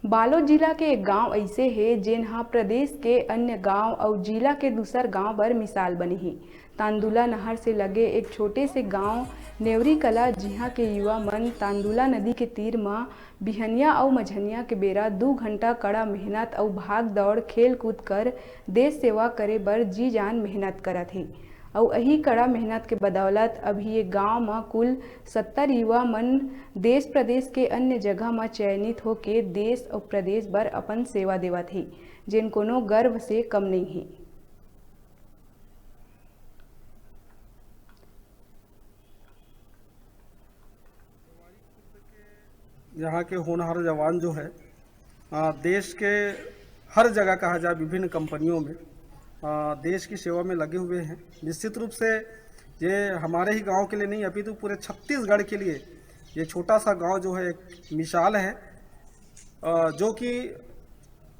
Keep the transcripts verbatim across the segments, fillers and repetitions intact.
बालोद जिला के एक गांव अइसे हे, जेन ह प्रदेश के अन्य गांव अउ जिला के दूसर गांव बर मिसाल बने हे। तांदुला नहर से लगे एक छोटे से गांव नेवरी कला, जिहां के युवा मन तांदुला नदी के तीर म बिहनिया अउ मझनिया के बेरा दू घंटा कड़ा मेहनत अउ भाग दौड़, खेल कूद कर देश सेवा करे बर जी जान मेहनत करत हे। अउ अही कड़ा मेहनत के बदौलत अभी ये गांव म कुल सत्तर युवा मन देश प्रदेश के अन्य जगह म चयनित होके देश अउ प्रदेश बर अपन सेवा देवत हे, जेन कोनो गर्व से कम नइ हे। यहाँ के होनहार जवान जो है, आ, देश के हर जगह कहा जाए, विभिन्न कंपनियों में, आ, देश की सेवा में लगे हुए हैं। निश्चित रूप से ये हमारे ही गांव के लिए नहीं, अपितु पूरे छत्तीसगढ़ के लिए ये छोटा सा गांव जो है, एक मिसाल है, आ, जो कि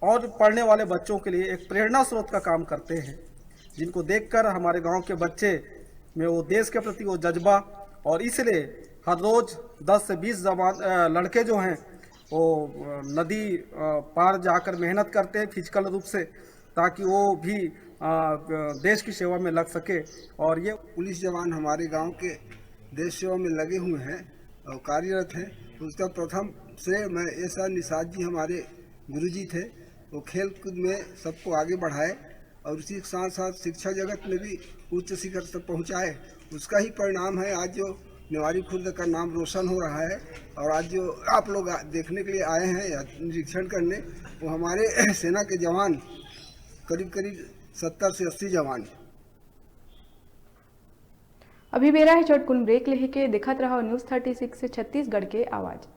और पढ़ने वाले बच्चों के लिए एक प्रेरणा स्रोत का काम करते हैं, जिनको देखकर हमारे गांव के बच्चे में वो देश के प्रति वो जज्बा, और इसलिए हर रोज दस से बीस जवान, अ, लड़के जो हैं, वो, अ, नदी, अ, पार जाकर मेहनत करते हैं फिजिकल रूप से, ताकि वो भी, अ, देश की सेवा में लग सके। और ये पुलिस जवान हमारे गांव के देश सेवा में लगे हुए हैं और कार्यरत हैं, उसका प्रथम श्रेय मैं एस आर निषाद जी, हमारे गुरुजी थे। वो खेल कूद में सबको आगे बढ़ाए और उसी के साथ साथ शिक्षा जगत में भी उच्च शिखर तक पहुंचाए। उसका ही परिणाम है आज जो नेवारी खुर्द का नाम रोशन हो रहा है। और आज जो आप लोग आ-, देखने के लिए आए हैं या निरीक्षण करने, वो हमारे सेना के जवान, करीब करीब सत्तर से अस्सी जवान। अभी बेरा हे छोटकुन ब्रेक लेहे के। देखत रहो न्यूज़ थर्टी सिक्स, छत्तीसगढ़ के आवाज़।